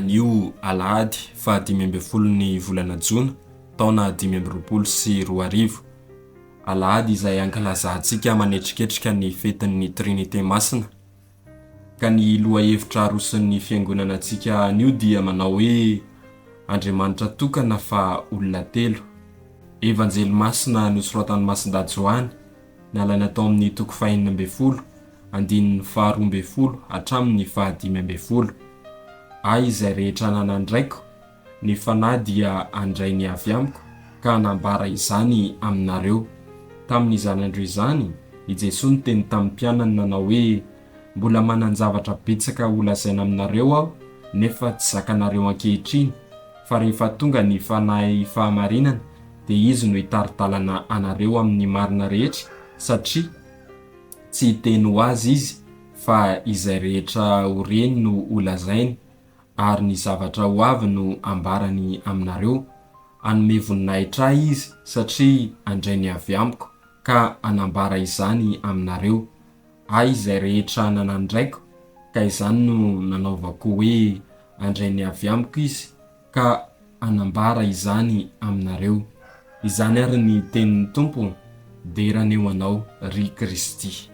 Anio alahady faha 15 ny volana jona taona 2025. Alahady izay ankalazantsika manetriketrika ny fetin'ny Trinite Masina. Ka ny lohahevitra aroson'ny Fiangonana antsika anio dia manao hoe Andriamanitra tokana fa olona telo. Evanjely Masina nosoratan'i Masindahy Joany, nalaina tao amin'ny toko fahenina ambin'ny folo, andininy faharoa ambin'ny folo hatramin'ny fahadimy ambin'ny folo. Ahy izay rehetra ananan'ny Raiko, ny Fanahy dia handray ny avy amiko ka hanambara izany aminareo. Tamin'izany andro izany, i Jesoa niteny tamin'ny mpianany nanao hoe, Mbola manan-javatra betsaka holazaina aminareo Aho, nefa tsy zakanareo ankehitriny, fa rehefa tonga ny Fanahy fahamarinana, dia Izy no hitari-dalana anareo amin'ny marina rehetra, satria tsy hiteny ho Azy Izy, fa izay rehetra ho reny no holazainy, ary ny zavatra ho avy no hambarany aminareo. Hanome voninahitra Ahy Izy, satria handray ny avy Amiko, ka hanambara izany aminareo. Ahy izay rehetra nanan-dRaiko, ka izany no nanaovako hoe, Handray ny avy Amiko Izy, ka hanambara izany aminareo. Izany ary ny tenin'ny Tompo, dera anie ho Anao, ry Kristy.